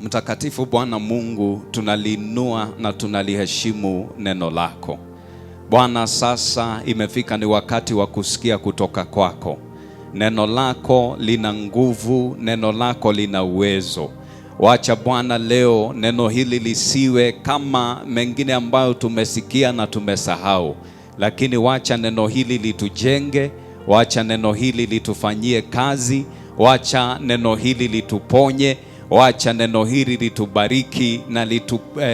Mtakatifu Bwana Mungu, tunaliinua na tunaliheshimu neno lako. Bwana, sasa imefika ni wakati wa kusikia kutoka kwako. Neno lako lina nguvu, neno lako lina uwezo. Wacha Bwana leo neno hili lisiwe kama mengine ambayo tumesikia na tumesahau, lakini wacha neno hili litujenge, wacha neno hili litufanyie kazi, wacha neno hili lituponye, wacha neno hili litubariki na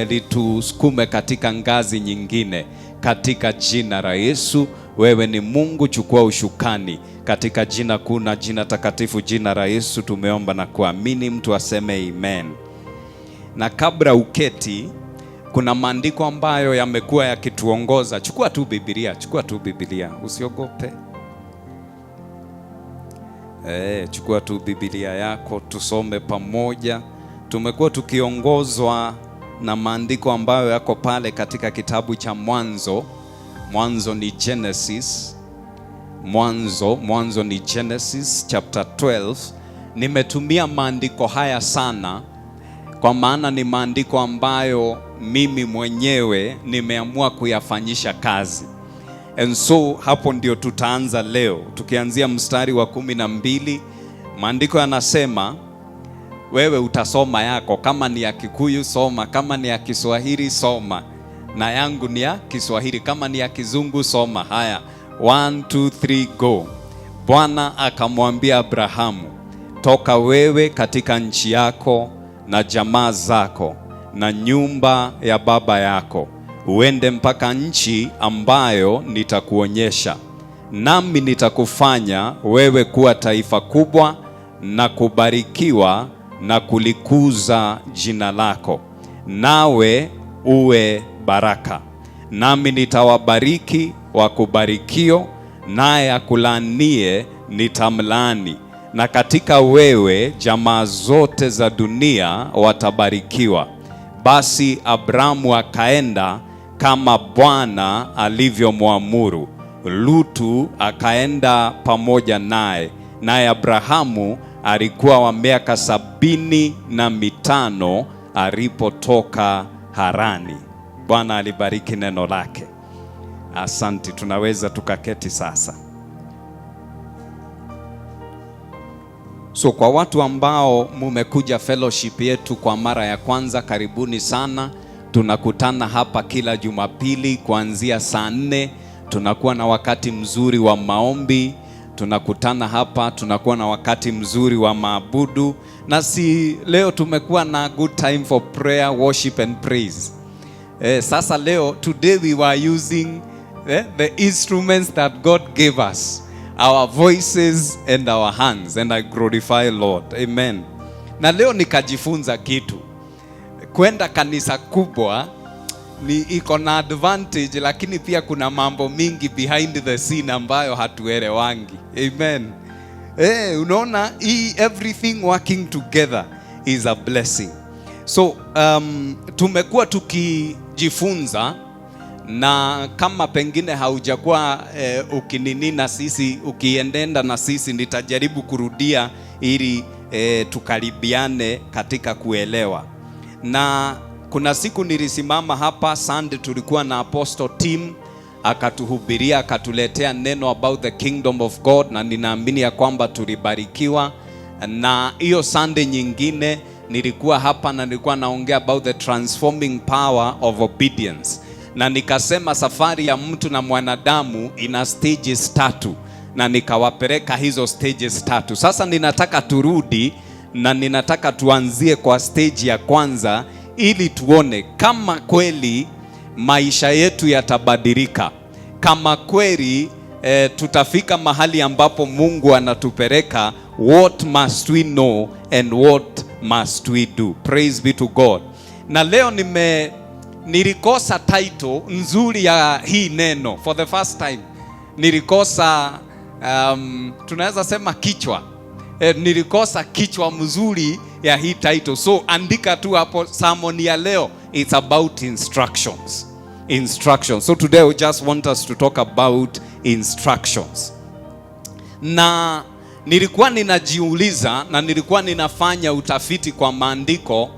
litusukume katika ngazi nyingine, katika jina la Yesu. Wewe ni Mungu, chukua ushukani katika jina kuu na jina takatifu, jina la Yesu tumeomba na kuamini. Mtu aseme amen. Na kabla uketi, kuna maandiko ambayo yamekuwa yakituongoza. Chukua tu Biblia, chukua tu Biblia, usiogope. Chukua tu Biblia yako tusome pamoja. Tumekuwa tukiongozwa na maandiko ambayo yako pale katika kitabu cha Mwanzo. Mwanzo ni Genesis. Mwanzo ni Genesis chapter 12. Nimetumia maandiko haya sana kwa maana ni maandiko ambayo mimi mwenyewe nimeamua kuyafanyisha kazi. And so hapo ndio tutaanza leo, tukianzia mstari wa 12. Maandiko yanasema, wewe utasoma yako, kama ni ya Kikuyu soma, kama ni ya Kiswahili soma, na yangu ni ya Kiswahili, kama ni ya Kizungu soma. Haya, 1 2 3 go. Bwana akamwambia Abrahamu, toka wewe katika nchi yako na jamaa zako na nyumba ya baba yako, uende mpaka nchi ambayo nitakuonyesha, nami nitakufanya wewe kuwa taifa kubwa na kubarikiwa na kulikuza jina lako, nawe uwe baraka. Nami nitawabariki wakubarikio, naye akulaanie nitamlaani, na katika wewe jamaa zote za dunia watabarikiwa. Basi Abramu akaenda kama Bwana alivyomwamuru. Lutu akaenda pamoja naye, naye Abrahamu alikuwa wa miaka 75 alipotoka Harani. Bwana alibariki neno lake. Asante, tunaweza tukaketi sasa. So kwa watu ambao mumekuja fellowship yetu kwa mara ya kwanza, karibuni sana. Tunakutana hapa kila Jumapili kuanzia saa 4. Tunakuwa na wakati mzuri wa maombi. Tunakutana hapa, tunakuwa na wakati mzuri wa maabudu. Na si leo tumekuwa na good time for prayer, worship and praise. Sasa leo, today we were using the instruments that God gave us, our voices and our hands, and I glorify Lord. Amen. Na leo nikajifunza kitu. Kwenda kanisa kubwa ni iko na advantage, lakini pia kuna mambo mingi behind the scene ambayo hatuelewangi. Amen. Unaona hii everything working together is a blessing. So tumekuwa tukijifunza, na kama pengine haujakuwa ukinini na sisi, ukiendenda na sisi, nitajaribu kurudia ili tukaribiane katika kuelewa. Na kuna siku nilisimama hapa Sunday, tulikuwa na Apostle team, akatuhubiria, akatuletea neno about the kingdom of God, na ninaamini ya kwamba tulibarikiwa. Na hiyo Sunday nyingine nilikuwa hapa na nilikuwa naongea about the transforming power of obedience, na nikasema safari ya mtu na mwanadamu ina stages 3, na nikawapeleka hizo stages 3. Sasa ninataka turudi na ninataka tuanzie kwa stage ya kwanza ili tuone kama kweli maisha yetu yatabadilika, kama kweli tutafika mahali ambapo Mungu anatupeleka. What must we know and what must we do? Praise be to God. Na leo nilikosa title nzuri ya hii neno for the first time. Nilikosa tunaweza sema kichwa. Nilikosa kichwa mzuri ya hii title. So andika tu hapo, sermon ya leo, it's about instructions. Instructions. So today we just want us to talk about instructions. Na nilikuwa ninajiuliza na nilikuwa ninafanya utafiti kwa maandiko,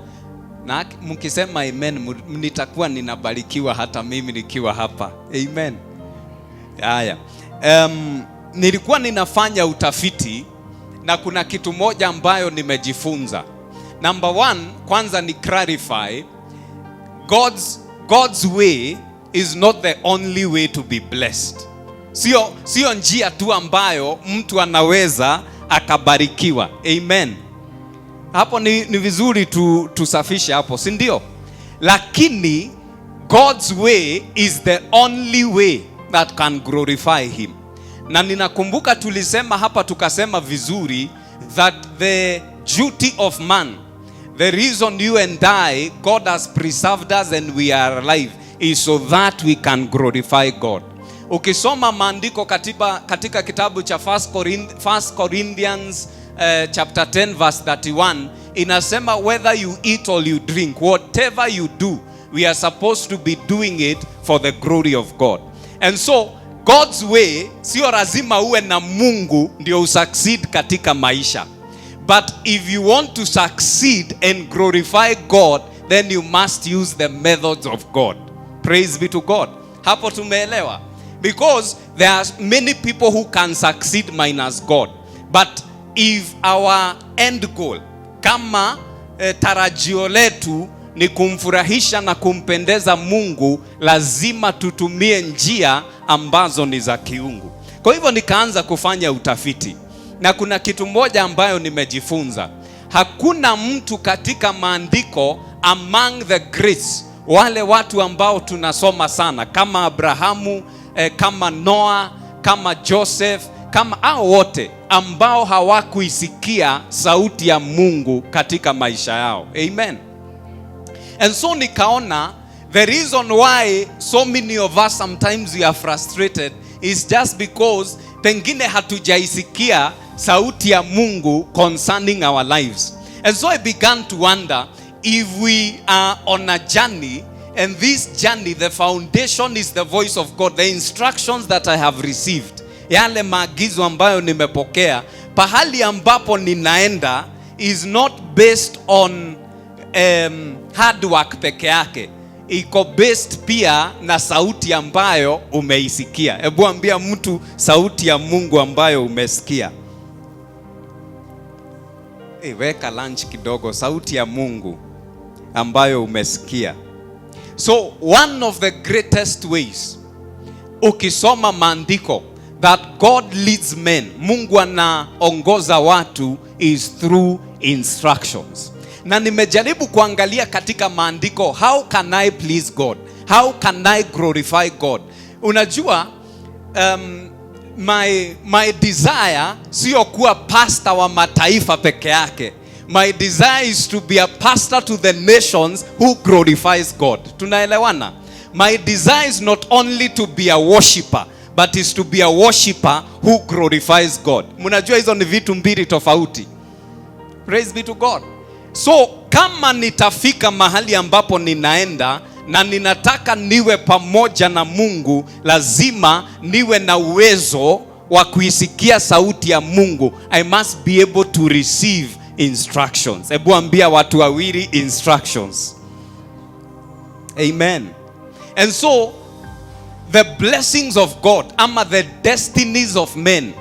Na mkisema amen, nitakuwa ninabarikiwa hata mimi nikiwa hapa. Amen. Haya. Nilikuwa ninafanya utafiti na kuna kitu moja ambayo nimejifunza. Number one, kwanza ni clarify God's way is not the only way to be blessed. Sio njia tu ambayo mtu anaweza akabarikiwa. Amen. Hapo ni vizuri tusafishe hapo, si ndio? Lakini God's way is the only way that can glorify him. Na ninakumbuka tulisema hapa, tukasema vizuri that the duty of man, the reason you and I, God has preserved us and we are alive, is so that we can glorify God. Ukisoma maandiko katika kitabu cha 1 Corinthians chapter 10 verse 31, inasema whether you eat or you drink, whatever you do, we are supposed to be doing it for the glory of God. And so God's way, sio lazima uwe na Mungu ndio usucceed katika maisha. But if you want to succeed and glorify God, then you must use the methods of God. Praise be to God. Hapo tumeelewa. Because there are many people who can succeed minus God. But if our end goal, kama tarajio letu ni kumfurahisha na kumpendeza Mungu, lazima tutumie njia ambazo ni za kiungu. Kwa hivyo nikaanza kufanya utafiti. Na kuna kitu moja ambayo nimejifunza. Hakuna mtu katika maandiko among the greats, wale watu ambao tunasoma sana kama Abrahamu, kama Noah, kama Joseph, kama hao wote ambao hawakuisikia sauti ya Mungu katika maisha yao. Amen. And so nikaona the reason why so many of us sometimes we are frustrated is just because pengine hatujaisikia sauti ya Mungu concerning our lives. And so I began to wonder if we are on a journey, and this journey, the foundation is the voice of God, the instructions that I have received, yale maagizo ambayo nimepokea, pahali ambapo ninaenda is not based on hard work peke yake, iko based pia na sauti ambayo umeisikia. Hebu ambia mtu sauti ya Mungu ambayo umesikia. Hey, weka lunch kidogo, sauti ya Mungu ambayo umesikia. So one of the greatest ways, ukisoma maandiko, that God leads men, Mungu anaongoza watu, is through instructions. Na nimejaribu kuangalia katika maandiko, how can I please God? How can I glorify God? Unajua, my desire sio kuwa pastor wa mataifa peke yake. My desire is to be a pastor to the nations who glorifies God. Tunaelewana? My desire is not only to be a worshipper, but is to be a worshipper who glorifies God. Mnajua hizo ni vitu mbili tofauti. Praise be to God. So kama nitafika mahali ambapo ninaenda na ninataka niwe pamoja na Mungu, lazima niwe na uwezo wa kuisikia sauti ya Mungu. I must be able to receive instructions. Hebu ambia watu wawili, instructions. Amen. And so the blessings of God ama the destinies of men,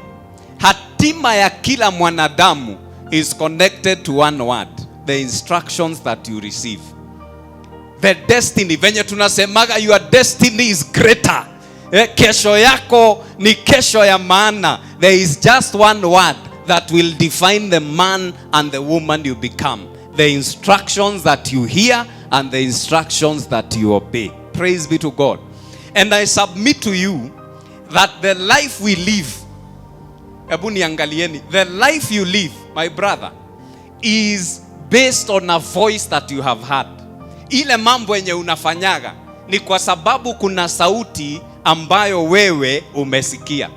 hatima ya kila mwanadamu is connected to one word, the instructions that you receive. The destiny, venye tunasemaga your destiny is greater. Kesho yako ni kesho ya maana. There is just one word that will define the man and the woman you become. The instructions that you hear and the instructions that you obey. Praise be to God. And I submit to you that the life we live, hebu niangalieni, the life you live, my brother, is based on a voice that you have heard. Ile mambo yenye unafanyaga ni kwa sababu kuna sauti ambayo wewe umesikia.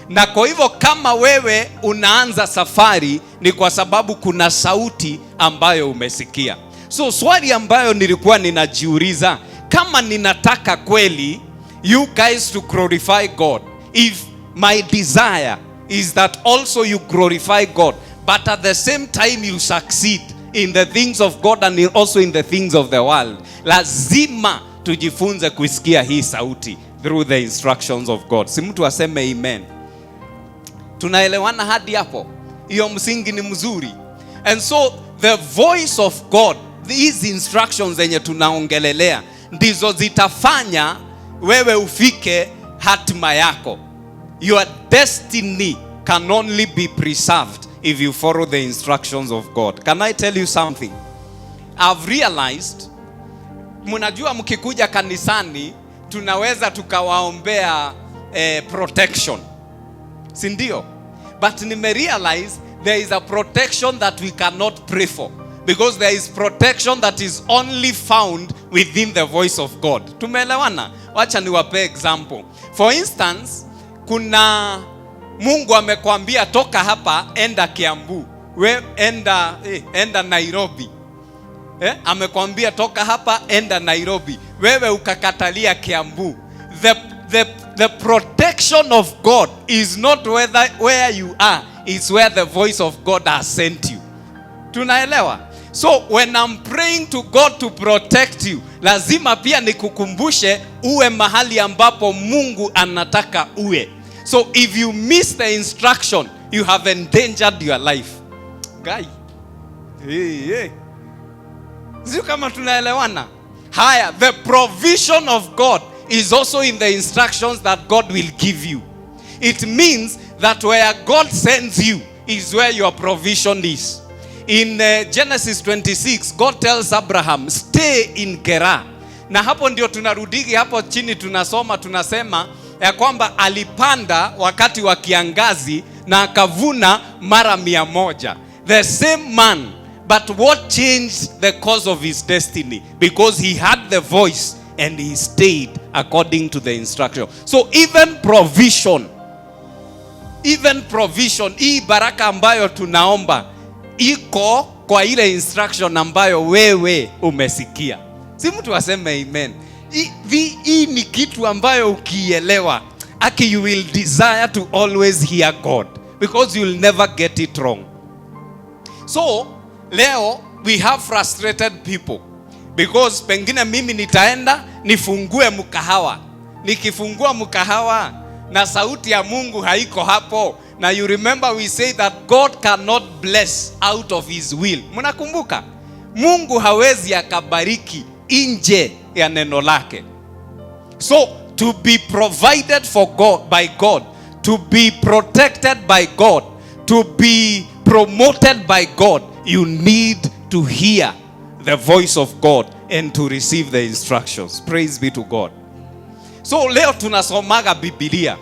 Na kwa hivyo kama wewe unaanza safari ni kwa sababu kuna sauti ambayo umesikia. So swali ambayo nilikuwa ninajiuliza, kama ninataka kweli you guys to glorify God, if my desire is that also you glorify God, but at the same time you succeed, in the things of God and also in the things of the world, lazima tujifunze kuisikia hii sauti through the instructions of God. Si mtu aseme amen? Tunaelewana hadi hapo? Hiyo msingi ni mzuri. And so the voice of God, these instructions zenye tunaongelelea, ndizo zitafanya wewe ufike hatima yako. Your destiny can only be preserved if you follow the instructions of God. Can I tell you something? I've realized, mnajua mkikuja kanisani tunaweza tukawaombea protection, si ndio? But nimerealize there is a protection that we cannot pray for, because there is protection that is only found within the voice of God. Tumeelewana? Wacha niwape example. For instance, kuna Mungu amekwambia toka hapa enda Kiambu, we enda Nairobi. Amekwambia toka hapa enda Nairobi, wewe ukakatalia Kiambu. The protection of God is not whether where you are, it's where the voice of God has sent you. Tunaelewa? So when I'm praying to God to protect you, lazima pia nikukumbushe uwe mahali ambapo Mungu anataka uwe. So if you miss the instruction, you have endangered your life. Guy. Hey, hey. Sio kama tunaelewana? Haya, the provision of God is also in the instructions that God will give you. It means that where God sends you is where your provision is. In Genesis 26, God tells Abraham, "Stay in Gerar." Na hapo ndio tunarudigi hapo chini, tunasoma, tunasema ya kwamba alipanda wakati wa kiangazi na akavuna mara 100. The same man, but what changed the course of his destiny? Because he had the voice and he stayed according to the instruction. So even provision, hii baraka ambayo tunaomba iko kwa ile instruction ambayo wewe umesikia. Si mtu aseme amen? Hii ni kitu ambayo ukielewa, aki you will desire to always hear God because you'll never get it wrong. So leo we have frustrated people because pengine mimi nitaenda nifungue mkahawa. Nikifungua mkahawa na sauti ya Mungu haiko hapo, na you remember we say that God cannot bless out of his will. Mnakumbuka? Mungu hawezi akabariki nje ya neno lake. So to be provided for God by God, to be protected by God, to be promoted by God, you need to hear the voice of God and to receive the instructions. Praise be to God. So leo tunasomaga Biblia.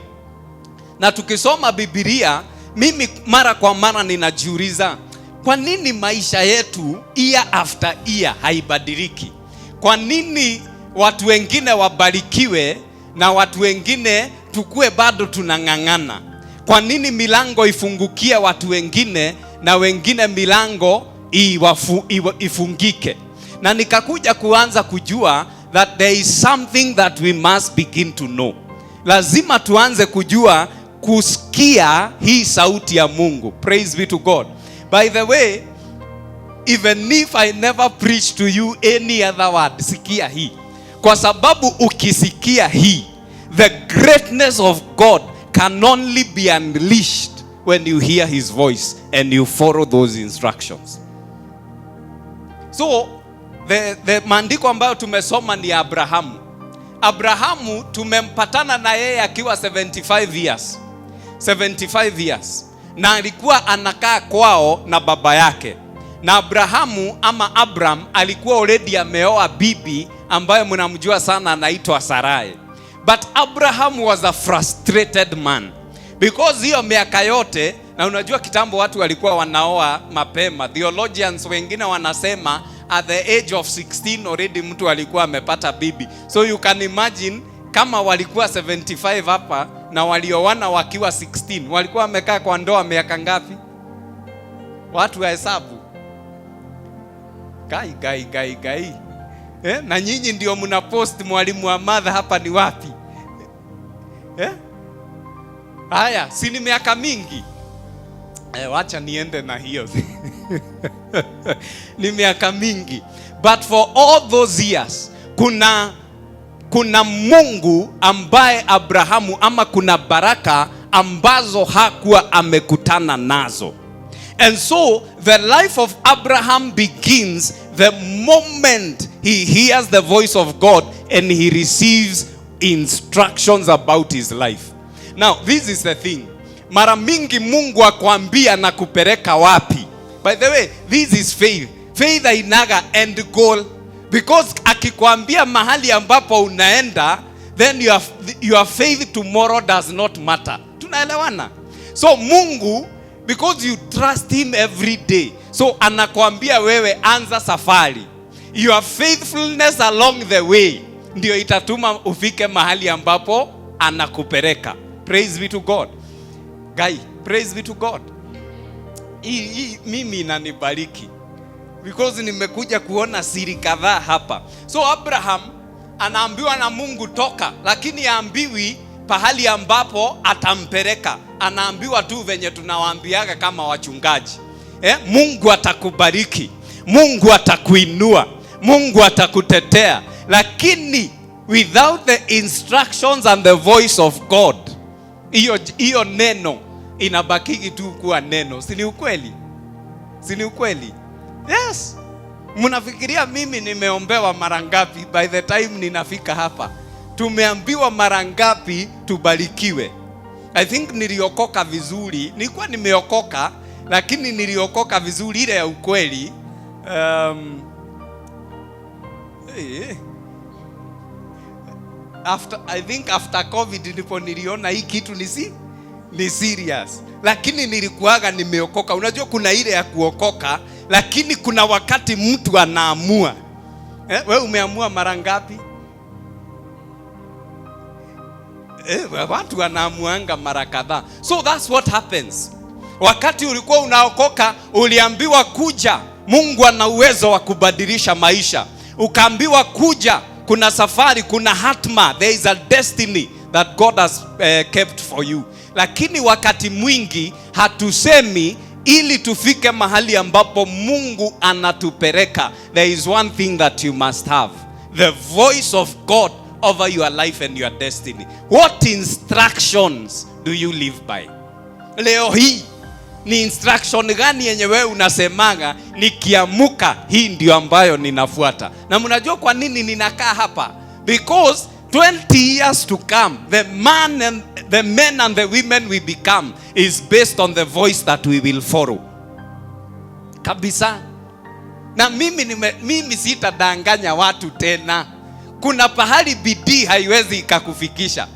Na tukisoma Biblia, mimi mara kwa mara ninajiuliza, kwa nini maisha yetu year after year haibadiliki? Kwa nini watu wengine wabarikiwe na watu wengine tukue bado tunang'ang'ana? Kwa nini milango ifungukie watu wengine na wengine milango ifungike? Na nikakuja kuanza kujua that there is something that we must begin to know. Lazima tuanze kujua kusikia hii sauti ya Mungu. Praise be to God. By the way, even if I never preach to you any other word, sikia hii. Kwa sababu ukisikia hii, the greatness of God can only be unleashed when you hear his voice and you follow those instructions. So the maandiko ambayo tumesoma ni ya Abrahamu. Abrahamu tumempatana na yeye akiwa 75 years. 75 years. Na alikuwa anakaa kwao na baba yake. Na Abrahamu ama Abram alikuwa already ameoa bibi ambaye mnamjua sana, anaitwa Sarai. But Abraham was a frustrated man. Because hiyo miaka yote, na unajua kitambo watu walikuwa wanaoa mapema. Theologians wengine wanasema at the age of 16 already mtu alikuwa amepata bibi. So you can imagine kama walikuwa 75 hapa na walioana wakiwa 16, walikuwa wamekaa kwa ndoa miaka ngapi? Watu wa hesabu. Gai gai gai gai. Na nyinyi ndio mna post mwalimu wa madha hapa ni wapi? Eh? Haya, si ni miaka mingi? Wacha niende na hiyo. Ni miaka mingi. But for all those years, kuna Mungu ambaye Abrahamu, ama kuna baraka ambazo hakuwa amekutana nazo. And so the life of Abraham begins the moment he hears the voice of God and he receives instructions about his life. Now, this is the thing. Mara mingi Mungu akwambia na kupeleka wapi. By the way, this is faith. Faith hainaga end goal. Because akikwambia mahali ambapo unaenda, then your faith tomorrow does not matter. Tunaelewana? So Mungu, because you trust him every day, so anakwambia wewe anza safari. Your faithfulness along the way ndio itatuma ufike mahali ambapo anakupeleka. Praise be to God. Guy, praise be to God. Hii mimi inanibariki because nimekuja kuona siri kadhaa hapa. So Abraham anaambiwa na Mungu toka, lakini haambiwi pahali ambapo atampeleka. Anaambiwa tu venye tunawaambiaga kama wachungaji. Mungu atakubariki, Mungu atakuinua, Mungu atakutetea, lakini without the instructions and the voice of God, hiyo neno inabakiki tu kuwa neno. Si ni ukweli? Si ni ukweli? Yes. Mnafikiria mimi nimeombewa mara ngapi by the time ninafika hapa? Tumeambiwa mara ngapi tubarikiwe? I think niliokoka vizuri. Nilikuwa nimeokoka, lakini niliokoka vizuri ile ya ukweli. After, I think after COVID ndipo niliona hii kitu ni serious, lakini nilikuwaga nimeokoka. Unajua kuna ile ya kuokoka, lakini kuna wakati mtu anaamua. We umeamua mara ngapi? Watu wanaamuanga mara kadhaa. So that's what happens. Wakati ulikuwa unaokoka, uliambiwa kuja, Mungu ana uwezo wa kubadilisha maisha. Ukaambiwa kuja, kuna safari, kuna hatma, there is a destiny that God has kept for you. Lakini wakati mwingi hatusemi ili tufike mahali ambapo Mungu anatupeleka. There is one thing that you must have: the voice of God over your life and your destiny. What instructions do you live by? Leo hii ni instruction gani yenye wewe unasemaga nikiamuka hii ndio ambayo ninafuata? Na mnajua kwa nini ninakaa hapa? Because 20 years to come, the men and the women we become is based on the voice that we will follow. Kabisa. Na mimi sitadanganya watu tena. Kuna pahali bidii haiwezi ikakufikisha.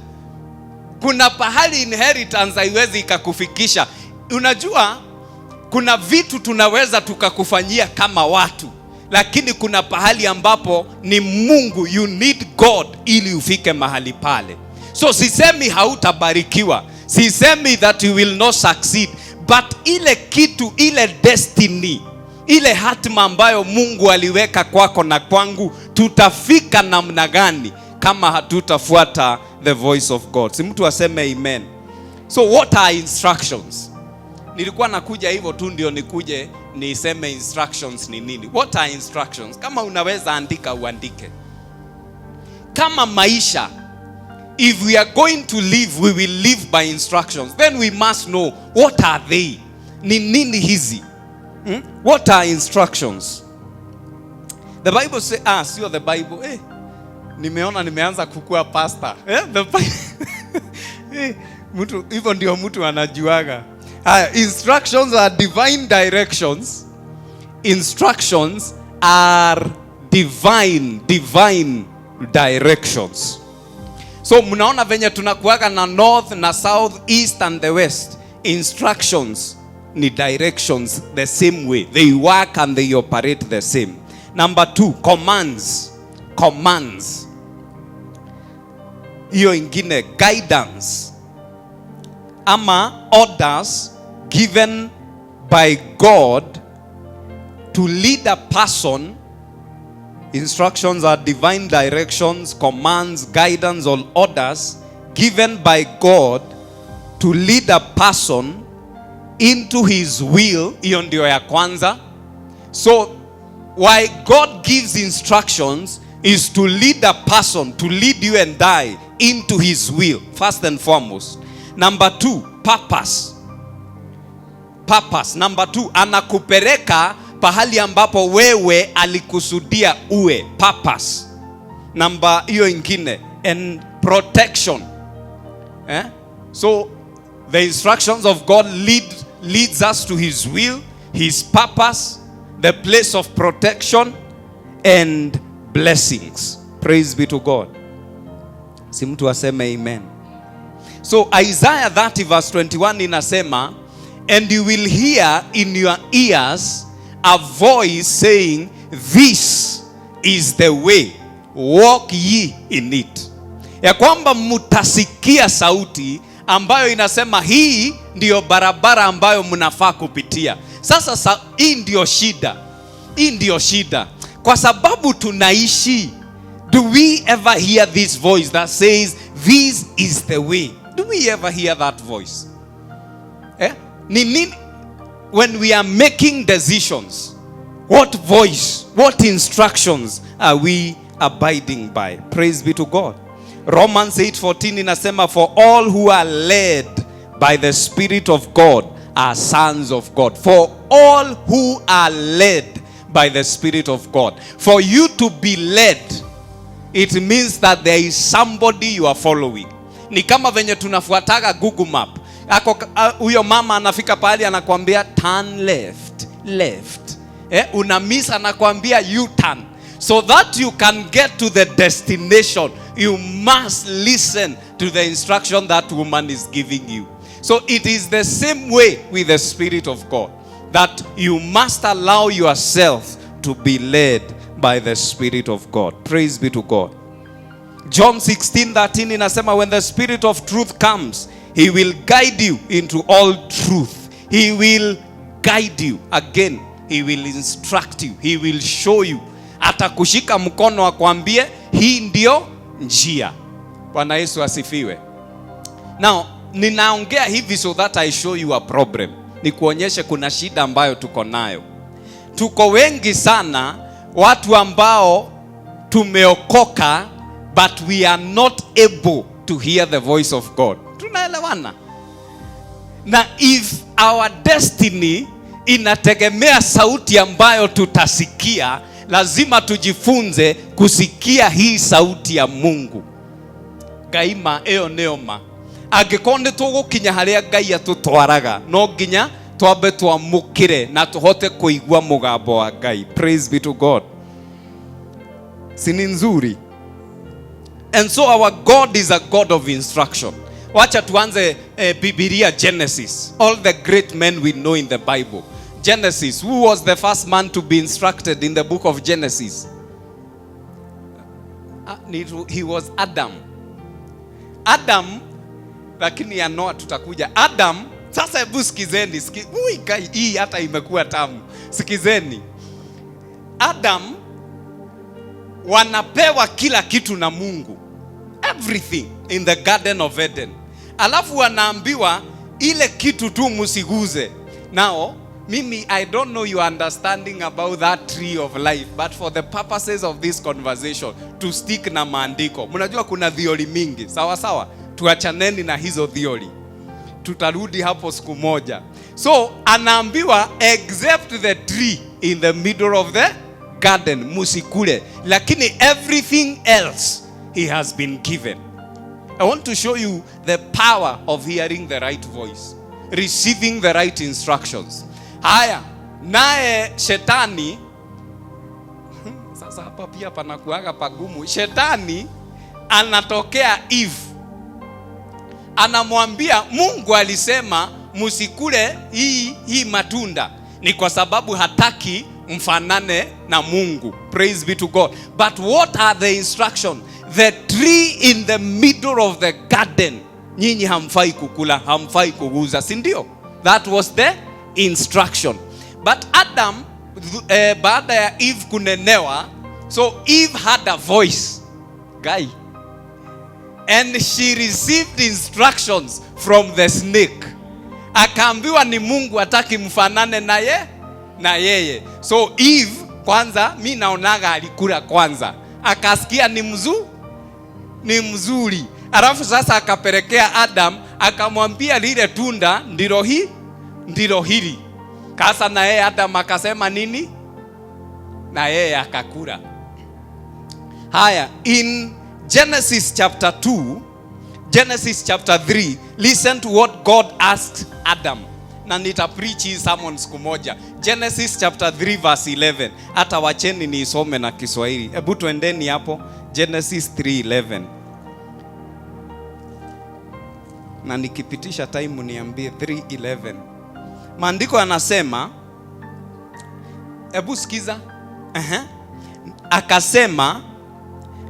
Kuna pahali inheritance haiwezi ikakufikisha. Unajua kuna vitu tunaweza tukakufanyia kama watu, lakini kuna pahali ambapo ni Mungu, you need God ili ufike mahali pale. So sisemi hautabarikiwa, sisemi that you will not succeed, but ile kitu, ile destiny, ile hatima ambayo Mungu aliweka kwako na kwangu, tutafika namna gani kama hatutafuata the voice of God? Si mtu aseme amen. So what are instructions? Nilikuwa nakuja hivyo tu ndio nikuje niseme instructions ni nini. What are instructions? Kama unaweza andika, uandike. Kama maisha, if we are going to live, we will live by instructions. Then we must know what are they. Ni nini hizi? What are instructions? The Bible say, sio the Bible. Nimeona nimeanza kukua pastor. Mtu hivyo ndio mtu anajuaga. Haya, instructions are divine directions. Instructions are divine directions. So mnaona venye tunakuaga na north na south, east and the west. Instructions ni directions the same way. They work and they operate the same. Number two, commands. Commands. Hiyo ingine, guidance ama orders given by God to lead a person. Instructions are divine directions, commands, guidance, or orders given by God to lead a person Into his will, hiyo ndio ya kwanza. So why God gives instructions is to lead a person, to lead you and I into his will, first and foremost. Number two, purpose. Purpose. Number two, anakupeleka pahali ambapo wewe alikusudia uwe. Purpose. Namba hiyo ingine, and protection. Eh? So the instructions of God leads us to his will, his purpose, the place of protection and blessings. Praise be to God. Si mtu aseme amen. So Isaiah 30 verse 21 inasema, "And you will hear in your ears a voice saying, 'This is the way, walk ye in it.'" Ya kwamba mtasikia sauti ambayo inasema hii ndiyo barabara ambayo mnafaa kupitia. Sasa hii ndiyo shida, hii ndiyo shida, kwa sababu tunaishi. Do we ever hear this voice that says, "This is the way"? Do we ever hear that voice? Eh? Ni nini? When we are making decisions, what voice, what instructions are we abiding by? Praise be to God. Romans 8:14 inasema, "For all who are led by the Spirit of God are sons of God." For all who are led by the Spirit of God. For you to be led, it means that there is somebody you are following. Ni kama venye tunafuataga Google Map. Ako huyo mama anafika pahali anakuambia turn left, left. Eh, una miss, anakuambia U turn. So that you can get to the destination, you must listen to the instruction that woman is giving you. So it is the same way with the Spirit of God, that you must allow yourself to be led by the Spirit of God. Praise be to God. John 16:13 inasema, "When the Spirit of truth comes, he will guide you into all truth." He will guide you. Again, he will instruct you. He will show you. Atakushika mkono akwambie hii ndio njia. Bwana Yesu asifiwe. Now, ninaongea hivi so that I show you a problem. Nikuonyeshe kuna shida ambayo tuko nayo. Tuko wengi sana watu ambao tumeokoka, but we are not able to hear the voice of God. Tunaelewana? Na if our destiny inategemea sauti ambayo tutasikia, lazima tujifunze kusikia hii sauti ya Mungu. Ngaima ĩyo nĩyo ma angĩkorwo nĩ tũgũkinya harĩa Ngai atũtwaraga, no nginya twambe twamũkĩre na tũhote kũigua mũgambo wa Ngai. Praise be to God. Si ni nzuri? And so our God is a God of instruction. Wacha tuanze Bibilia, Genesis. All the great men we know in the Bible. Genesis, who was the first man to be instructed in the book of Genesis? He was Adam. Adam, lakini ya Noah tutakuja. Adam, sasa hebu sikizeni, ui, kai, hii hata imekuwa tamu. Sikizeni. Adam wanapewa kila kitu na Mungu. Everything in the Garden of Eden. Alafu wanaambiwa ile kitu tu msiguze. Now, mimi, I don't know your understanding about that tree of life, but for the purposes of this conversation, to stick na maandiko. Mnajua kuna theory mingi, sawa sawa? Tuachaneni na hizo theory. Tutarudi hapo siku moja. So anaambiwa except the tree in the middle of the garden musikule, lakini everything else he has been given. I want to show you the power of hearing the right voice, receiving the right instructions. Haya, naye shetani sasa hapa pia panakuaga pagumu. Shetani anatokea Eve, anamwambia Mungu alisema msikule hii matunda, ni kwa sababu hataki mfanane na Mungu. Praise be to God. But what are the instructions? The tree in the middle of the garden, nyinyi hamfai kukula, hamfai kuguza, si ndio? That was the instruction. But Adam, baada ya Eve kunenewa, so Eve had a voice. Guy. And she received instructions from the snake. Akaambiwa ni Mungu hataki mfanane naye na yeye. So Eve kwanza, mi naonaga alikula kwanza, akasikia ni mzuri, alafu sasa akapelekea Adam, akamwambia lile tunda ndilo hili. Kasa na yeye Adam akasema nini? Na yeye akakula. Haya, in Genesis chapter 2, Genesis chapter 3, listen to what God asked Adam. Na nita preach hii sermon siku moja. Genesis chapter 3 verse 11. Hata wacheni niisome na Kiswahili. Hebu tuendeni hapo Genesis 3:11. Na nikipitisha time niambie 3:11. Maandiko yanasema, hebu sikiza. Akasema,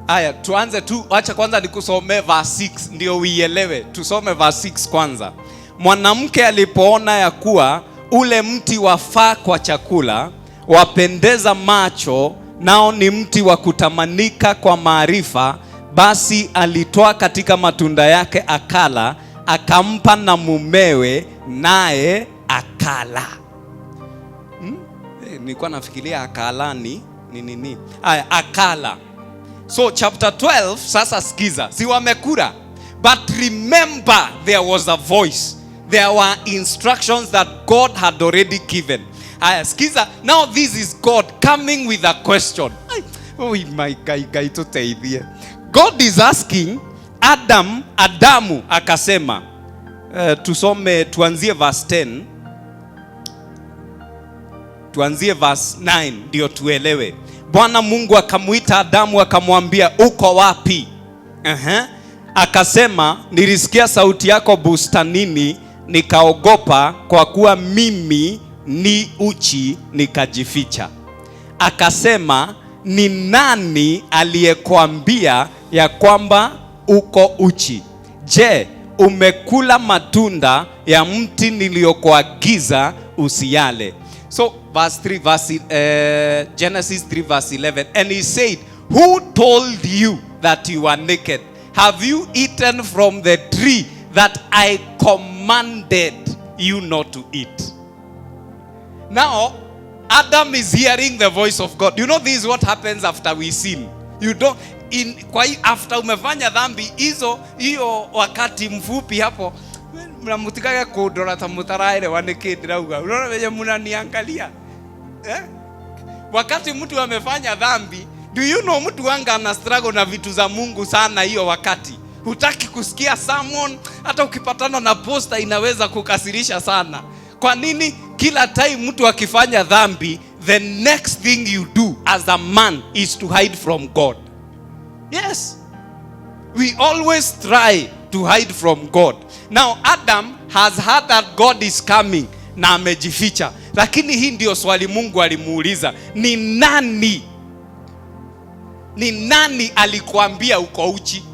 aya, tuanze tu, acha kwanza nikusomee verse 6 ndio uielewe. Tusome verse 6 kwanza. Mwanamke alipoona ya kuwa ule mti wafaa kwa chakula, wapendeza macho, nao ni mti wa kutamanika kwa maarifa, basi alitoa katika matunda yake akala, akampa na mumewe, naye akala. Nilikuwa nafikiria akala ni nini? Aya, akala. So chapter 12, sasa sikiza. Si wamekula. But remember there was a voice. There were instructions that God had already given. Aya, sikiza. Now this is God coming with a question. Ay, oh my God, God, tuteithie. God is asking Adam, Adamu akasema, tusome, tuanzie verse 10. Tuanzie verse 9 ndio tuelewe. Bwana Mungu akamuita Adamu akamwambia, uko wapi? Akasema, nilisikia sauti yako bustanini, nikaogopa, kwa kuwa mimi ni uchi, nikajificha. Akasema, ni nani aliyekuambia ya kwamba uko uchi? Je, umekula matunda ya mti niliyokuagiza usiale? So verse 3, Genesis 3 verse 11. And he said, who told you that you are naked? Have you eaten from the tree that I commanded you not to eat? Now, Adam is hearing the voice of God. You know this is what happens after we sin. You don't in kwa hii after umefanya dhambi hizo, hiyo wakati mfupi hapo mnamutikage kundora ta mutaraelewa niki ndirauga. Unaona venye mnaniangalia? Eh? Wakati mtu amefanya dhambi, do you know mtu wanga ana struggle na vitu za Mungu sana hiyo wakati. Hutaki kusikia sermon, hata ukipatana na posta inaweza kukasirisha sana. Kwa nini? Kila time mtu akifanya dhambi, the next thing you do as a man is to hide from God. Yes. We always try to hide from God. Now Adam has heard that God is coming na amejificha. Lakini hii ndio swali Mungu alimuuliza, ni nani? Ni nani alikuambia uko uchi?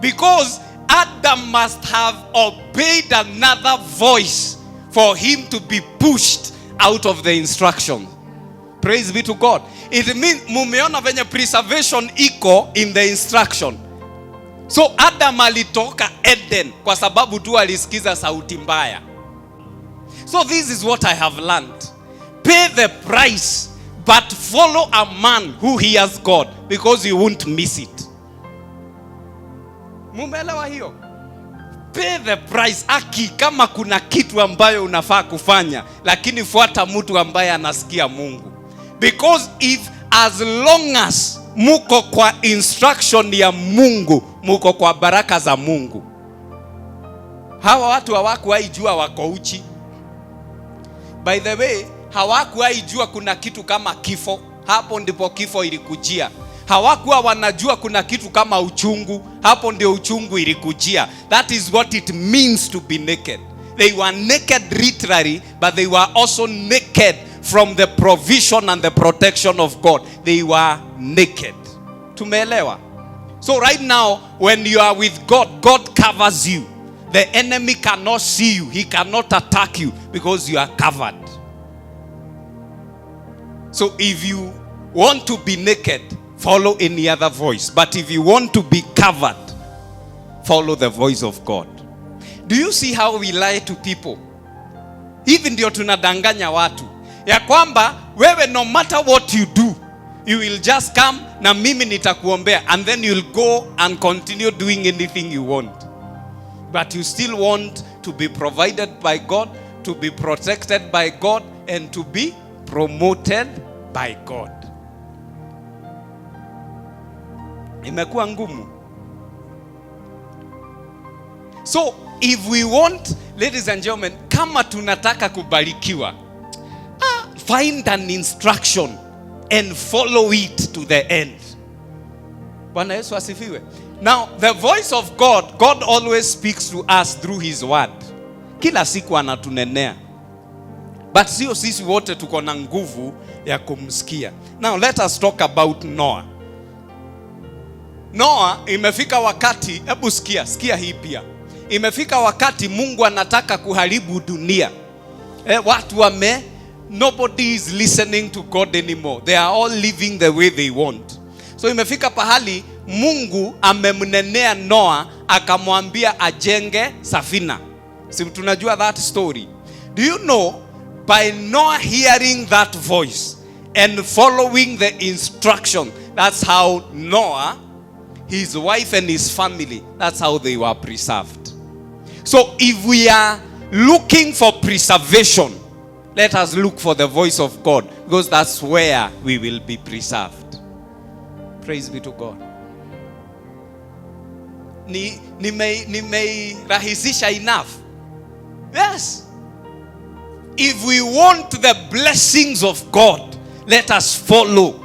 Because Adam must have obeyed another voice for him to be pushed out of the instruction. Praise be to God. It means mumeona venye preservation iko in the instruction. So Adam alitoka Eden kwa sababu tu alisikiza sauti mbaya. So this is what I have learned. Pay the price, but follow a man who hears God, because you won't miss it. Mumeelewa hiyo? Pay the price. Aki, kama kuna kitu ambayo unafaa kufanya, lakini fuata mtu ambaye anasikia Mungu. Because if as long as muko kwa instruction ya Mungu, muko kwa baraka za Mungu. Hawa watu hawakuwahi jua wako uchi. By the way, hawakuwahi jua kuna kitu kama kifo. Hapo ndipo kifo ilikujia. Hawakuwa wanajua kuna kitu kama uchungu. Hapo ndio uchungu ilikujia. That is what it means to be naked. They were naked literally, but they were also naked from the provision and the protection of God. They were naked. Tumeelewa? So right now, when you are with God, God covers you. The enemy cannot see you. He cannot attack you because you are covered. So if you want to be naked, follow any other voice. But if you want to be covered, follow the voice of God. Do you see how we lie to people? Hivi ndio tunadanganya watu ya kwamba wewe, no matter what you do, you will just come na mimi nitakuombea, and then you'll go and continue doing anything you want, but you still want to be provided by God, to be protected by God and to be promoted by God. Imekuwa ngumu. So if we want, ladies and gentlemen, kama tunataka kubarikiwa, find an instruction and follow it to the end. Bwana Yesu asifiwe. Now, the voice of God, God always speaks to us through his word. Kila siku anatunenea. But sio sisi wote tuko na nguvu ya kumsikia. Now let us talk about Noah. Noah, imefika wakati, hebu sikia, sikia hii pia. Imefika wakati Mungu anataka kuharibu dunia. Watu wame nobody is listening to God anymore. They are all living the way they want. So imefika pahali Mungu amemnenea Noah, akamwambia ajenge safina. Si tunajua that story? Do you know, by Noah hearing that voice and following the instruction, that's how Noah, his wife and his family, that's how they were preserved. So if we are looking for preservation, let us look for the voice of God, because that's where we will be preserved. Praise be to God. Nimeirahisisha enough? Yes. If we want the blessings of God, let us follow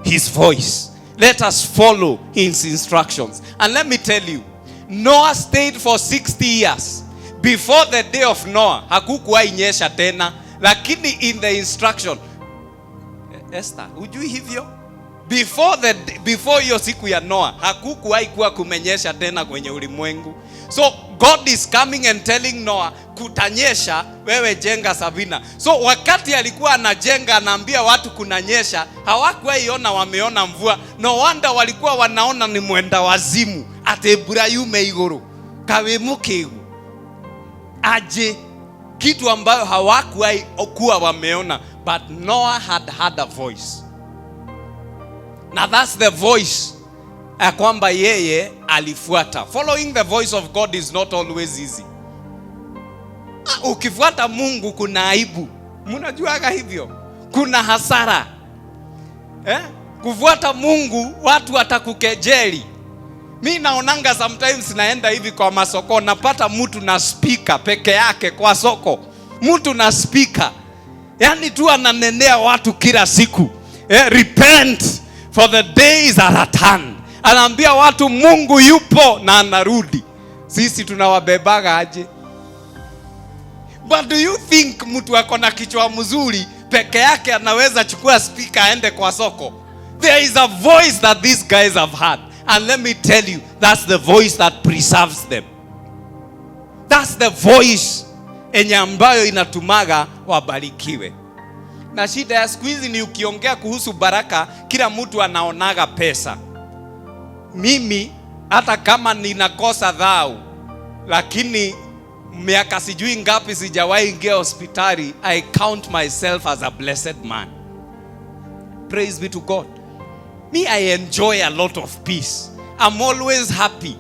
his voice. Let us follow his instructions. And let me tell you, Noah stayed for 60 years. Before the day of Noah, hakukuwahi nyesha tena, lakini in the instruction, Esther, hujui hivyo? Before hiyo siku ya Noah, hakukuwahi kuwa kumenyesha tena kwenye ulimwengu. So God is coming and telling Noah, kutanyesha, wewe jenga safina. So wakati alikuwa anajenga, anaambia watu kunanyesha, hawakuwahi ona wameona mvua. No wonder walikuwa wanaona ni mwenda wazimu, ati mbura yume iguru kawe mukigu aje, kitu ambayo hawakuwahi kuwa wameona. But Noah had had a voice. Now that's the voice ya kwamba yeye alifuata. Following the voice of God is not always easy. Ukifuata Mungu kuna aibu. Mnajuaga hivyo? Kuna hasara. Eh? Kufuata Mungu watu watakukejeli. Mi naonanga sometimes naenda hivi kwa masoko, napata mtu na speaker peke yake kwa soko. Mtu na speaker. Yaani tu ananenea watu kila siku. Repent for the days are at hand. Anaambia watu Mungu yupo na anarudi. Sisi tunawabebaga aje? But do you think mtu ako na kichwa mzuri peke yake anaweza chukua speaker aende kwa soko? There is a voice that these guys have had. And let me tell you, that's the voice that preserves them. That's the voice enye ambayo inatumaga wabarikiwe. Na shida ya siku hizi ni ukiongea kuhusu baraka, kila mtu anaonaga pesa. Mimi hata kama ninakosa dhau, lakini miaka sijui ngapi sijawahi ingia hospitali, I count myself as a blessed man. Praise be to God. Me, I enjoy a lot of peace. I'm always happy.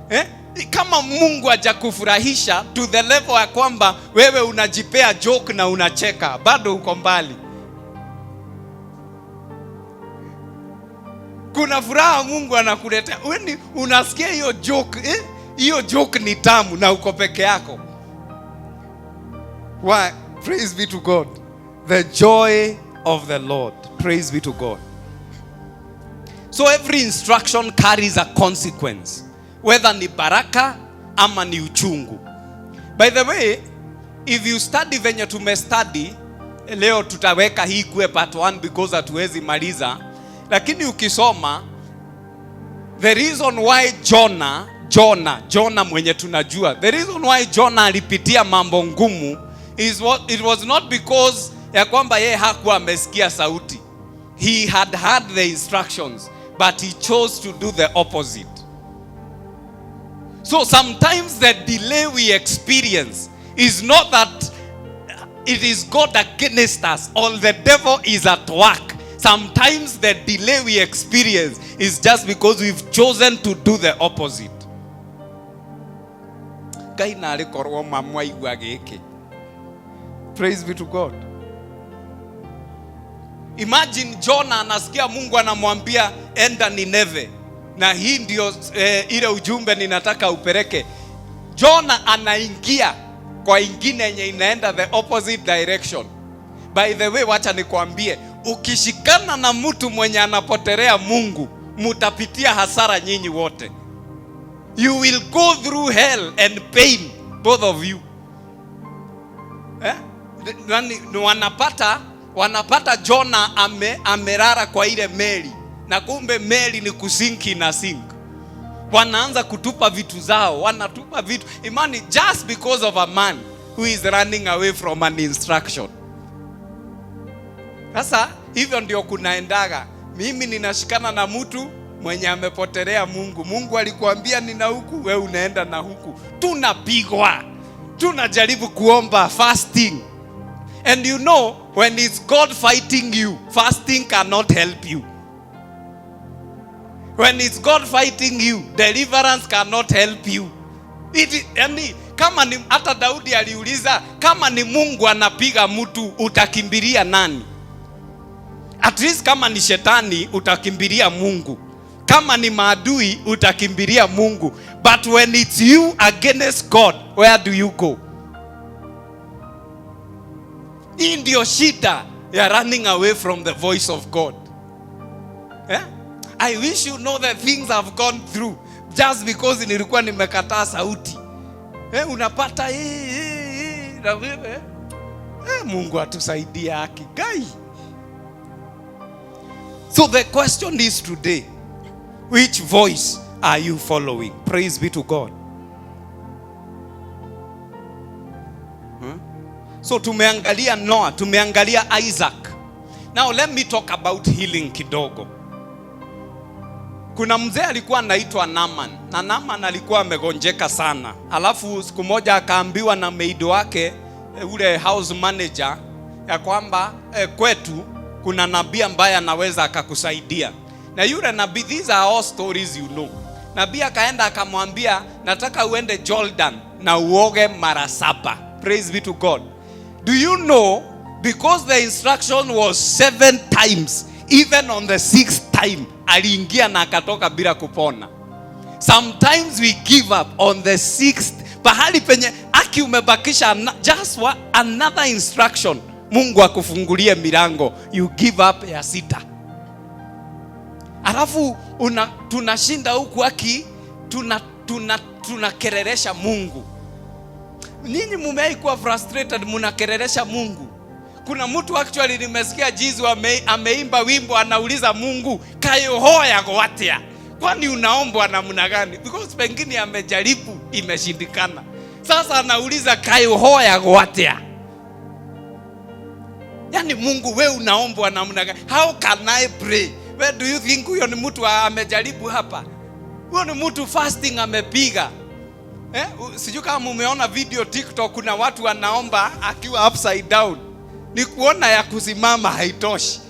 Eh? Kama Mungu hajakufurahisha to the level ya kwamba wewe unajipea joke na unacheka, bado uko mbali. Kuna furaha Mungu anakuletea. Wewe unasikia hiyo joke, eh? Hiyo joke ni tamu na uko peke yako. Why? Praise be to God. The joy of the Lord. Praise be to God. So every instruction carries a consequence, whether ni baraka ama ni uchungu. By the way, if you study venye tumestudy leo, tutaweka hii kuwe part 1 because hatuwezi maliza. Lakini ukisoma the reason why Jonah mwenye tunajua, the reason why Jonah alipitia mambo ngumu is what, it was not because ya kwamba yeye hakuwa amesikia sauti. He had had the instructions, but he chose to do the opposite. So sometimes the delay we experience is not that It is God against us or the devil is at work. Sometimes the delay we experience is just because we've chosen to do the opposite. Ngai narĩ korwo mamwaigua gĩkĩ. Praise be to God. Imagine Jonah anasikia Mungu anamwambia, "Enda Nineve, na hii ndio ile ujumbe ninataka upeleke." Jonah anaingia kwa ingine yenye inaenda the opposite direction. By the way, wacha nikwambie, ukishikana na mtu mwenye anapotelea Mungu, mutapitia hasara nyinyi wote. You will go through hell and pain, both of you. Eh? Nani, ni wanapata Jona amelala kwa ile meli, na kumbe meli ni kusink na sink. Wanaanza kutupa vitu zao, wanatupa vitu imani just because of a man who is running away from an instruction. Sasa hivyo ndio kunaendaga. Mimi ninashikana na mtu mwenye amepotelea Mungu. Mungu alikuambia nina huku, we unaenda na huku. Tunapigwa, tunajaribu kuomba fasting. And you know, when it's God fighting you, fasting cannot help you. When it's God fighting you, deliverance cannot help you. Yani, kama ni hata Daudi aliuliza, kama ni Mungu anapiga mtu, utakimbilia nani? At least kama ni shetani utakimbilia Mungu. Kama ni maadui utakimbilia Mungu. But when it's you against God, where do you go? Hii ndio shida ya running away from the voice of God. Eh? I wish you know the things I've gone through just because nilikuwa nimekataa sauti. Eh, unapata na wewe, Mungu atusaidie haki. Guy. So the question is today, which voice are you following? Praise be to God. So tumeangalia Noah, tumeangalia Isaac. Now let me talk about healing kidogo. Kuna mzee alikuwa anaitwa Naaman, na Naaman alikuwa amegonjeka sana. Alafu siku moja akaambiwa na maid wake, ule house manager, ya kwamba kwetu kuna nabii ambaye anaweza akakusaidia. Na yule nabii, these are all stories you know. Nabii akaenda akamwambia, "Nataka uende Jordan na uoge mara 7." Praise be to God. Do you know, because the instruction was 7 times, even on the 6th time aliingia na akatoka bila kupona. Sometimes we give up on the 6th. Pahali penye aki umebakisha just another instruction, Mungu akufungulie milango, you give up ya 6. Alafu tunashinda huku aki tunakereresha Mungu. Ninyi mumewahi kuwa frustrated, mnakereresha Mungu? Kuna mtu actually nimesikia jizu ameimba wimbo anauliza Mungu, "Kayohoya gwatia? Kwani unaombwa namna gani?" Because pengine amejaribu imeshindikana. Sasa anauliza, "Kayohoya gwatia? Yaani Mungu, we unaombwa namna gani? How can I pray?" Where do you think huyo ni mtu amejaribu hapa? Huyo ni mtu fasting amepiga. Sijui kama mumeona video TikTok, kuna watu wanaomba akiwa upside down. Ni kuona ya kusimama haitoshi.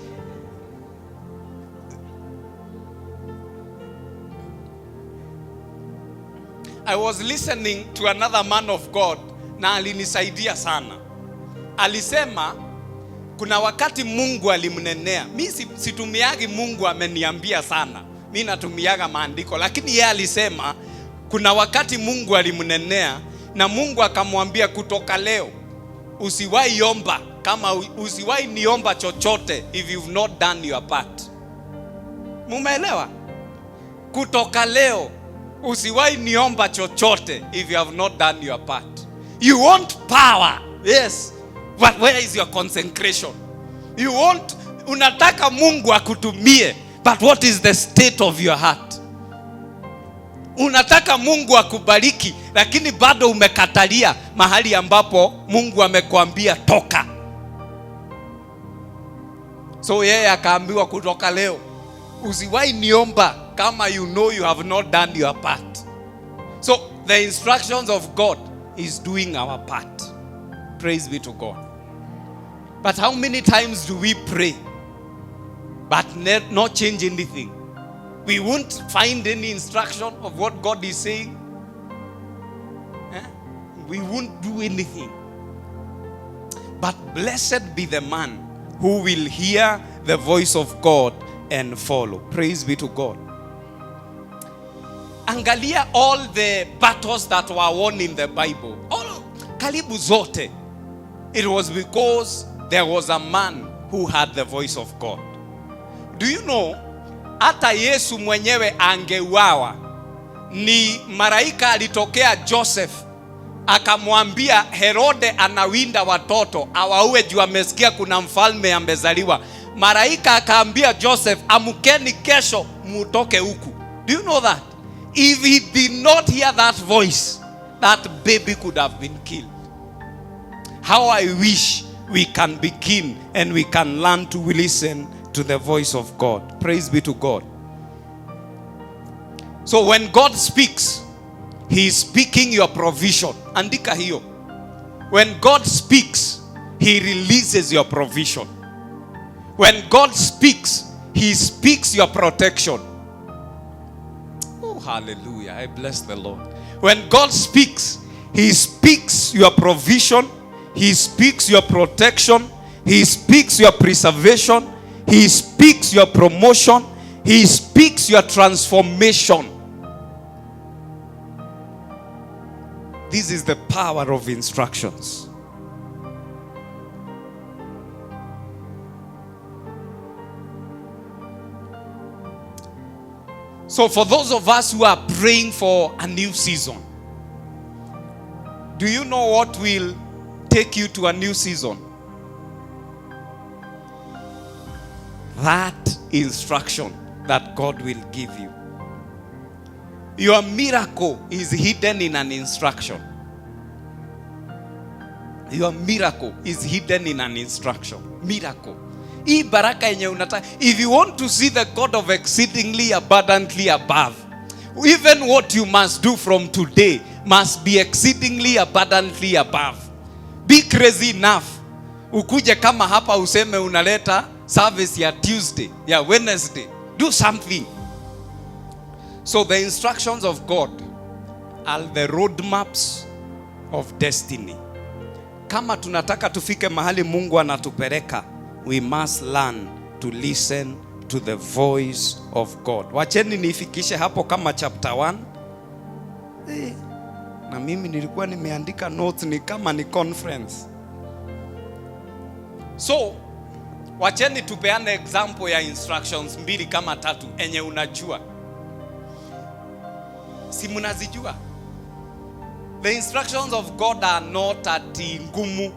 I was listening to another man of God na alinisaidia sana. Alisema kuna wakati Mungu alimnenea. Mi situmiagi Mungu ameniambia sana. Mi natumiaga maandiko, lakini yeye alisema kuna wakati Mungu alimnenea na Mungu akamwambia, "Kutoka leo usiwahi omba kama usiwahi niomba chochote if you've not done your part." Mumeelewa? Kutoka leo usiwahi niomba chochote if you have not done your part. You want power. Yes. But where is your consecration? Unataka Mungu akutumie, but what is the state of your heart? Unataka Mungu akubariki, lakini bado umekatalia mahali ambapo Mungu amekwambia toka. So yeye akaambiwa, kutoka leo usiwahi niomba kama you know you have not done your part. So the instructions of God is doing our part. Praise be to God. But how many times do we pray but not change anything? We won't find any instruction of what God is saying. Eh? We won't do anything. But blessed be the man who will hear the voice of God and follow. Praise be to God. Angalia all the battles that were won in the Bible. All, karibu zote. It was because there was a man who had the voice of God. Do you know, hata Yesu mwenyewe angeuawa, ni malaika alitokea Joseph akamwambia Herode anawinda watoto awaue juu amesikia kuna mfalme amezaliwa. Malaika akaambia Joseph, amkeni kesho mutoke huku. Do you know that? If he did not hear that voice, that baby could have been killed. How I wish we can begin and we can learn to listen to the voice of God. Praise be to God. So when God speaks, He is speaking your provision. Andika hiyo. When God speaks, He releases your provision. When God speaks, He speaks your protection. Oh, hallelujah. I bless the Lord. When God speaks, He speaks your provision. He speaks your protection. He speaks your preservation. He speaks your promotion. He speaks your transformation. This is the power of instructions. So, for those of us who are praying for a new season, do you know what will take you to a new season? That instruction that God will give you. Your miracle is hidden in an instruction. Your miracle is hidden in an instruction. Miracle. Hii baraka yenye unataka. If you want to see the God of exceedingly abundantly above, even what you must do from today must be exceedingly abundantly above. Be crazy enough. Ukuje kama hapa useme unaleta service ya Tuesday, ya Wednesday. Do something. So the instructions of God are the roadmaps of destiny. Kama tunataka tufike mahali Mungu anatupeleka, we must learn to listen to the voice of God. Wacheni nifikishe hapo kama chapter 1. Eh, na mimi nilikuwa nimeandika notes ni kama ni conference. So, wacheni tupeane example ya instructions mbili kama tatu enye unajua. Si mnazijua? The instructions of God are not ati ngumu.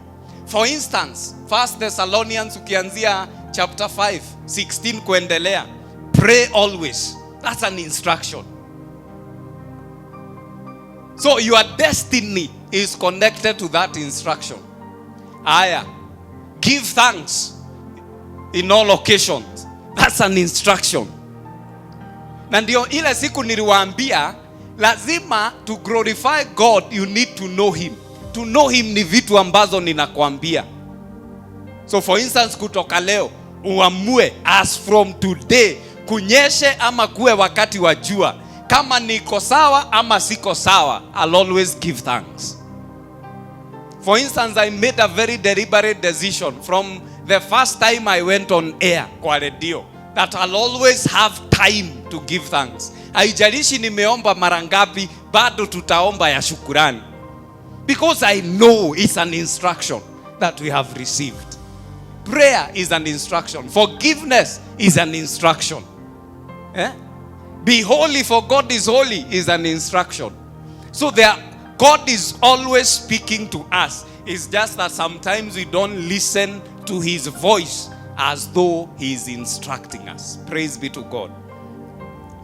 For instance, First Thessalonians ukianzia chapter 5, 16 kuendelea, pray always. That's an instruction. So your destiny is connected to that instruction. Aya, give thanks in all occasions. That's an instruction. Na ndio ile siku niliwaambia lazima to glorify God you need to know him. To know him ni vitu ambazo ninakwambia. So for instance, kutoka leo uamue as from today, kunyeshe ama kuwe wakati wa jua, kama niko sawa ama siko sawa, I'll always give thanks. For instance, I made a very deliberate decision from the first time I went on air kwa radio that I'll always have time to give thanks. Haijalishi nimeomba mara ngapi, bado tutaomba ya shukurani. Because I know it's an instruction that we have received. Prayer is an instruction. Forgiveness is an instruction. Eh? Be holy for God is holy is an instruction. So there, God is always speaking to us. It's just that sometimes we don't listen to his voice as though he is instructing us. Praise be to God.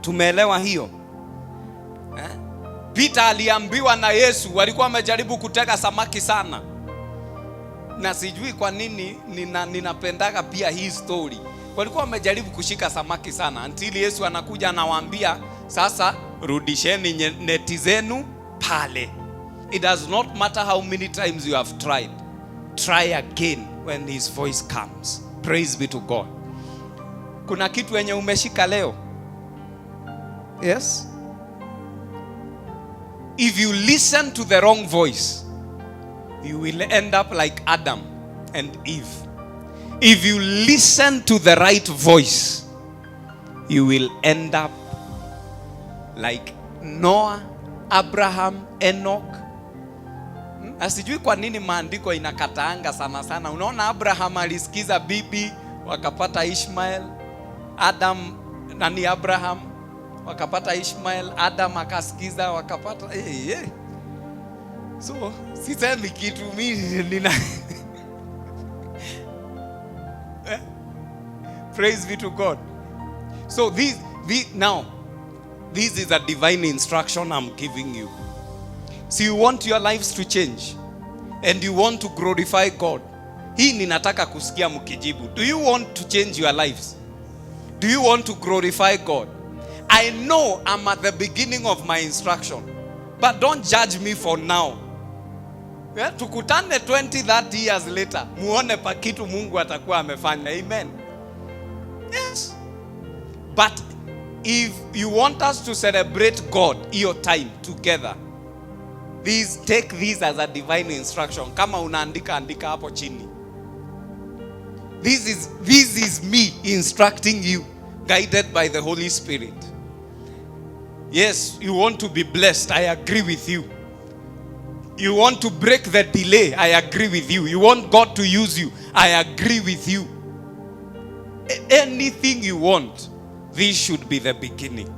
Tumeelewa hiyo? Eh? Peter aliambiwa na Yesu, walikuwa wamejaribu kutega samaki sana. Na sijui kwa nini ninapendaga pia hii story. Walikuwa wamejaribu kushika samaki sana until Yesu anakuja anawaambia, sasa rudisheni neti zenu pale. It does not matter how many times you have tried. Try again. when his voice comes. Praise be to God. Kuna kitu yenye umeshika leo? Yes? If you listen to the wrong voice, you will end up like Adam and Eve. If you listen to the right voice, you will end up like Noah, Abraham, Enoch. Na sijui kwa nini maandiko inakataanga sana sana. Unaona, Abraham alisikiza bibi, wakapata Ishmael. Adam nani, Abraham wakapata Ishmael, Adam akasikiza wakapata eh. So sisemi kitu mimi nina. Eh? Praise be to God. So this now this is a divine instruction I'm giving you. So you want your lives to change and you want to glorify God. Hii ninataka kusikia mkijibu. Do you want to change your lives? Do you want to glorify God? I know I'm at the beginning of my instruction, but don't judge me for now. Yeah, tukutane 20 30 years later, muone pa kitu Mungu atakuwa amefanya. Amen. Yes. But if you want us to celebrate God your time together, please take this as a divine instruction. Kama unaandika, andika hapo chini. This is me instructing you, guided by the Holy Spirit. Yes, you want to be blessed. I agree with you. You want to break the delay. I agree with you. You want God to use you. I agree with you. Anything you want, this should be the beginning.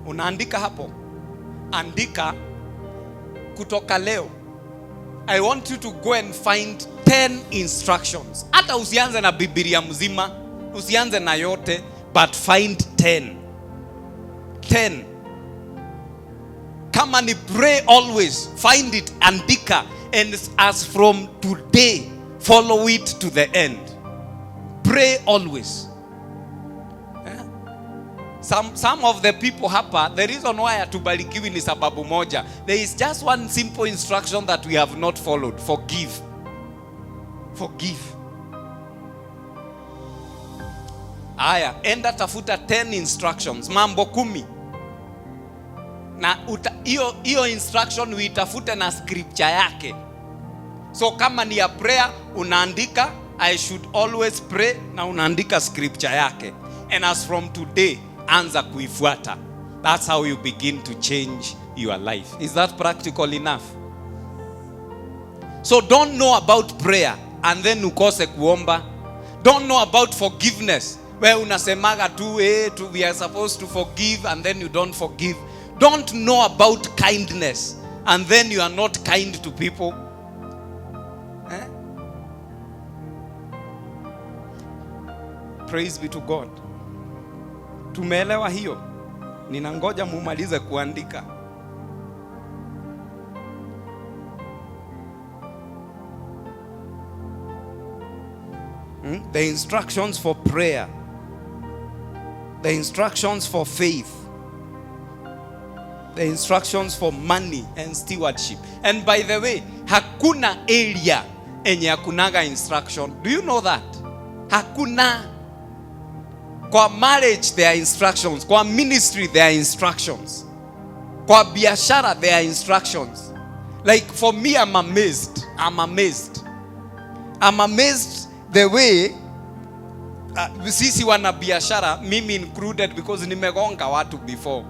Unaandika hapo. Andika kutoka leo. I want you to go and find 10 instructions. Hata usianze na Biblia mzima, usianze na yote, but find 10. 10. Kama ni pray always, find it, andika, and as from today, follow it to the end. Pray always. Eh? Some of the people hapa, the reason why hatubarikiwi ni sababu moja. There is just one simple instruction that we have not followed. Forgive. Forgive. Aya, enda tafuta 10 instructions, mambo 10. Na hiyo instruction uitafute na scripture yake. So kama ni ya prayer, unaandika "I should always pray" na unaandika scripture yake. And as from today, anza kuifuata. That's how you begin to change your life. Is that practical enough? So don't know about prayer and then ukose kuomba. Don't know about forgiveness. Where unasemaga tu, we are supposed to forgive, and then you don't forgive. Don't know about kindness and then you are not kind to people. Eh? Praise be to God. Tumeelewa hiyo? Ninangoja mumalize kuandika. The instructions for prayer, the instructions for faith, the instructions for money and stewardship. And by the way, hakuna area enye hakunaga instruction. Do you know that? Hakuna. Kwa marriage there are instructions. Kwa ministry there are instructions. Kwa biashara there are instructions. Like for me, I'm amazed. I'm amazed. I'm amazed the way sisi wana biashara, mimi included, because nimegonga watu before.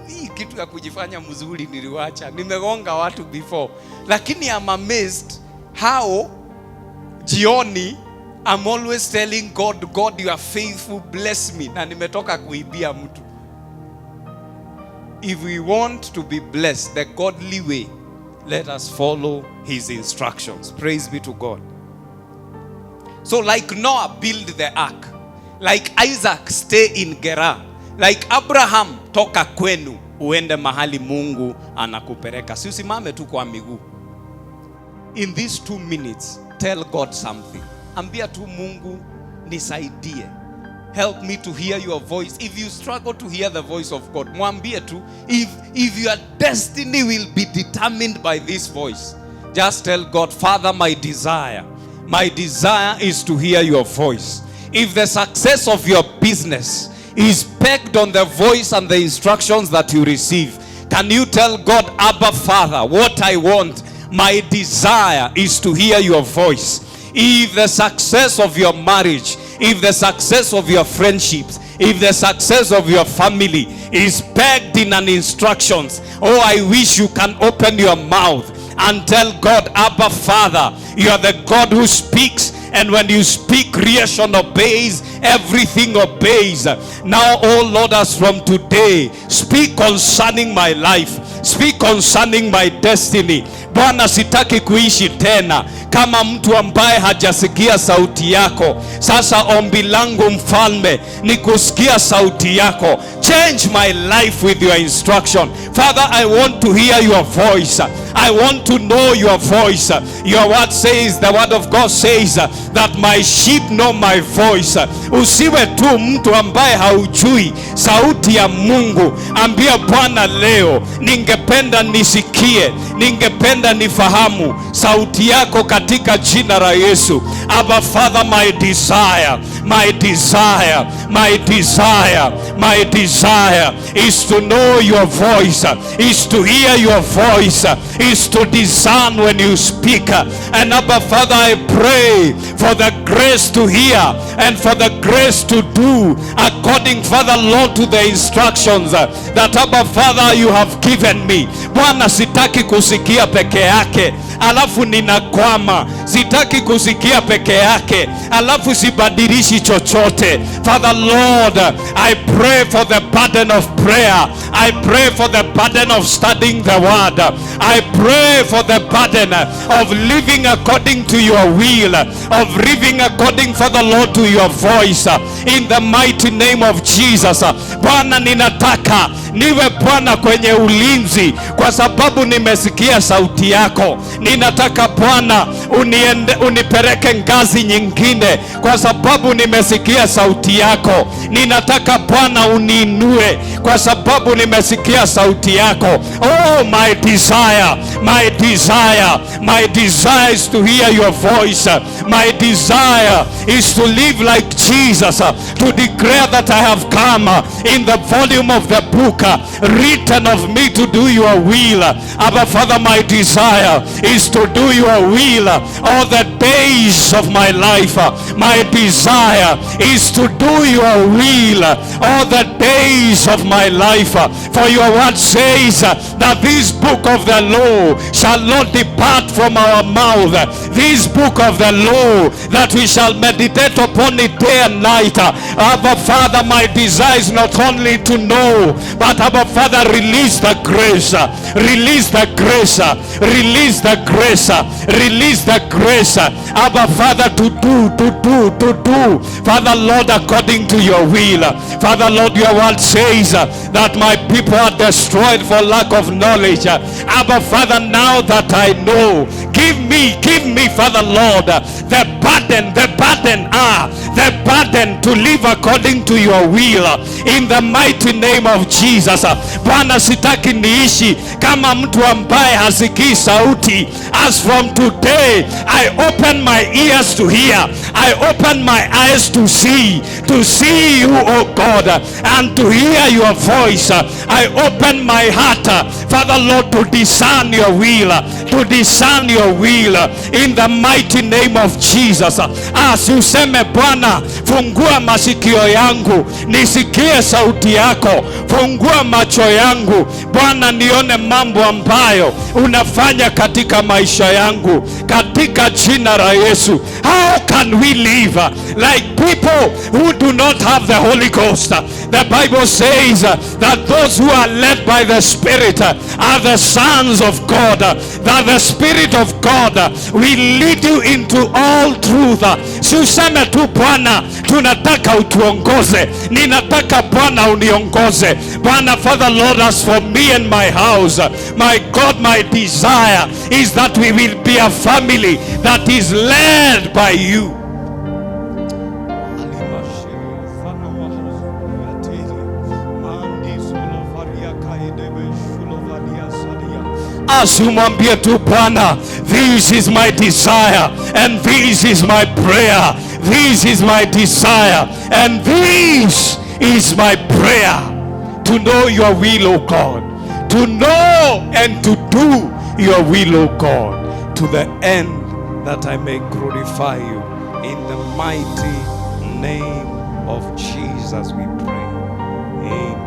Hii kitu ya kujifanya mzuri niliwacha. Nimegonga watu before. Lakini I'm amazed how jioni I'm always telling God, "God, you are faithful, bless me." Na nimetoka kuibia mtu. If we want to be blessed the godly way, let us follow his instructions. Praise be to God. So like Noah, build the ark. Like Isaac, stay in Gerar. Like Abraham, toka kwenu uende mahali Mungu anakupeleka. Si usimame tu kwa miguu. In these 2 minutes, tell God something. Ambia tu Mungu, "Nisaidie. Help me to hear your voice." If you struggle to hear the voice of God, mwambie tu, if your destiny will be determined by this voice, Just tell God, Father, my desire is to hear your voice. If the success of your business is pegged on the voice and the instructions that you receive, can you tell God, Abba Father, what I want, my desire is to hear your voice? If the success of your marriage, if the success of your friendships, if the success of your family is pegged in an instructions, oh, I wish you can open your mouth and tell God, Abba Father, you are the God who speaks, and when you speak, creation obeys, everything obeys. Now, oh Lord, as from today, speak concerning my life, speak concerning my destiny. Bwana, sitaki kuishi tena kama mtu ambaye hajasikia sauti yako. Sasa ombi langu, mfalme, ni kusikia sauti yako. Change my life with your instruction. Father, I want to hear your voice. I want to know your voice. Your word says, the word of God says that my sheep know my voice. Usiwe tu mtu ambaye haujui sauti ya Mungu. Ambia Bwana leo, ningependa nisikie, ningependa nifahamu sauti yako katika jina la Yesu. Abba Father, my desire, my desire, my desire, my desire is to know your voice, is to hear your voice, is to discern when you speak. And Abba Father, I pray for the grace to hear and for the grace to do according, Father Lord, to the instructions that, Abba Father, you have given me. Bwana, sitaki kusikia peke yake alafu ninakwama. Sitaki kusikia peke yake alafu sibadilishi chochote. Father Lord, I pray for the burden of prayer. I pray for the burden of studying the word. I pray for the burden of living according to your will, of living according, Father Lord, to your voice, in the mighty name of Jesus. Bwana, ninataka niwe, Bwana, kwenye ulinzi kwa sababu nimesikia sauti yako. Ninataka, Bwana, uniende, unipeleke ngazi nyingine kwa sababu nimesikia sauti yako. Ninataka, Bwana, uniinue kwa sababu nimesikia sauti yako. Oh, my desire, my desire, my desire is to hear your voice. My desire is to live like Jesus, to declare that I have come in the volume of the book written of me to do your will. Abba Father, my desire is to do your will all the days of my life. My desire is to do your will all the days of my life. For your word says that this book of the law shall not depart from our mouth. This book of the law, that we shall meditate upon it day and night. Abba Father, my desire is not only to know, but, Abba Father, release the grace, release the grace, release the grace, release the grace, Abba Father, to do, to do, to do, Father Lord, according to your will. Father Lord, your word says that my people are destroyed for lack of knowledge. Abba Father, now that I know, give me, Father Lord, the burden to live according to your will, in the mighty name of Jesus. Bwana, sitaki niishi kama mtu ambaye hasikii sauti. As from today, I open my ears to hear. I open my eyes to see you, oh God, and to hear your voice. I open my heart, Father Lord, to discern your will, to discern your will, in the mighty name of Jesus. As useme, Bwana, fungua masikio yangu nisikie sauti yako, fungua macho yangu, Bwana, nione mambo ambayo unafanya katika maisha yangu, katika jina la Yesu. How can we live like people who do not have the Holy Ghost? The Bible says that those who are led by the Spirit are the sons of God. That the Spirit of God will lead you into all truth. Si useme tu, Bwana, tunataka utuongoze. Ninataka, Bwana, uniongoze. Bwana, Father Lord, as for me and my house, my God, my desire is that we will be a family that is led by you. Asimwambie tu Bwana, this is my desire and this is my prayer. This is my desire and this is my prayer. To know your will, O God. To know and to do your will, O God. To the end that I may glorify you. In the mighty name of Jesus we pray. Amen.